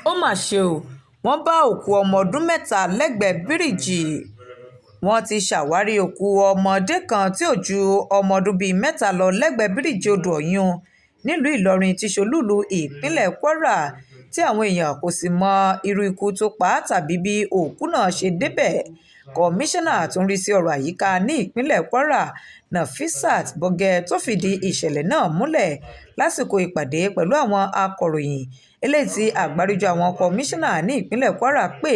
Ó mà ṣe o, wọ́n bá òkú ọmọ ọdún 3 lẹ́gbẹ̀ẹ́ bíríìjì. Wọ́n ti ṣàwárí òkú ọmọdé kan tí kò ju ọmọ ọdún bíi 3 lọ lẹ́gbẹ̀ẹ́ bíríìjì odò Ọ̀yún nílùú Ìlọrin tí í ṣe olúùlú ìpínlẹ̀ Kwara, tí àwọn èèyàn kò sì mọ irú ikú tó pa á tàbí bí òkú náà ṣe débẹ̀. Kọmíṣánná tó ń rí sí ọ̀rọ̀ àyíká ní ìpínlẹ̀ Kwara, Nafisat Bọ́gẹ́, tó fìdí ìṣẹ̀lẹ̀ náà múlẹ̀ lásìkò ìpàdé pẹ̀lú àwọn akọ̀ròyìn eléyìí tí àgbáríjọ àwọn kọmíṣánná ní ìpínlẹ̀ Kwara pè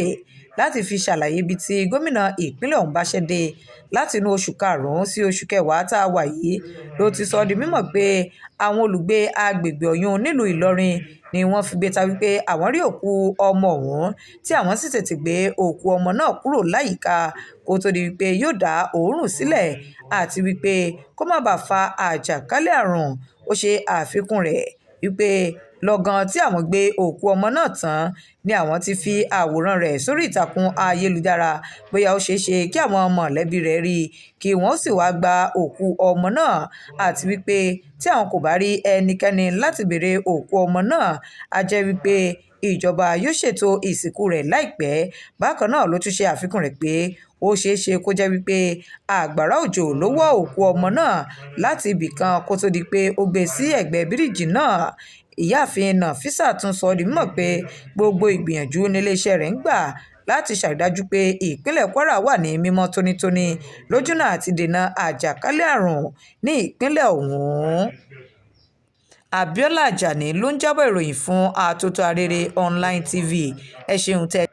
láti fi ṣàlàyé ibi tí gómìnà ìpínlẹ̀ ọ̀hún báṣẹ́ dé látinú oṣù karùn-ún sí oṣù kẹwàá tá a wà yìí, ló ti sọ ọ́ di mímọ̀ pé àwọn olùgbé agbègbè Ọ̀yún nílùú Ìlọrin ni wọ́n figbe ta wípé àwọn rí òkú ọmọ ọ̀hún, tí àwọn sì tètè gbé òkú ọmọ náà kúrò láyìíká kó tóó di wípé yóò dá òórùn sílẹ̀ àti wípé kó má bàa fa àjàkálẹ̀ àrùn. Ó ṣe àfikún rẹ̀ wípé lọ́gán tí àwọn gbé òkú ọmọ náà tán ni àwọn ti fi àwòrán rẹ̀ sórí ìtàkùn ayélujára, bóyá ó ṣeé ṣe kí àwọn mọ̀lẹ́bí rẹ̀ rí i kí wọ́n sì wáá gba òkú ọmọ náà, àti wípé tí àwọn kò bá rí ẹnikẹ́ni láti béèrè òkú ọmọ náà, á jẹ́ wípé ìjọba yóò ṣètò ìsìnkú rẹ̀ láìpẹ́. Bákan náà ló tún ṣe àfikún rẹ̀ pé ó ṣeé ṣe kó jẹ́ wípé àgbàrá òjò ló wọ́ òkú ọmọ náà láti ibì kan kó tóó di pé ó gbé e sí ẹ̀gbẹ́ bíríìjì náà. Ìyáàfin Nafisat tún sọ ọ́ di mímọ̀ pé gbogbo ìgbìyànjú níléeṣẹ́ rẹ̀ ń gbà láti ṣàrídájú pé ìpínlẹ̀ Kwara wà ní mímọ́ tónítóní lójúnà àti dènà àjàkálẹ̀ àrùn ní ìpínlẹ̀ ọ̀hún. Abiola Ajani ló ń jábọ̀ ìròyìn fún Àtótó Arére Online TV. Ẹ ṣeun tẹ́.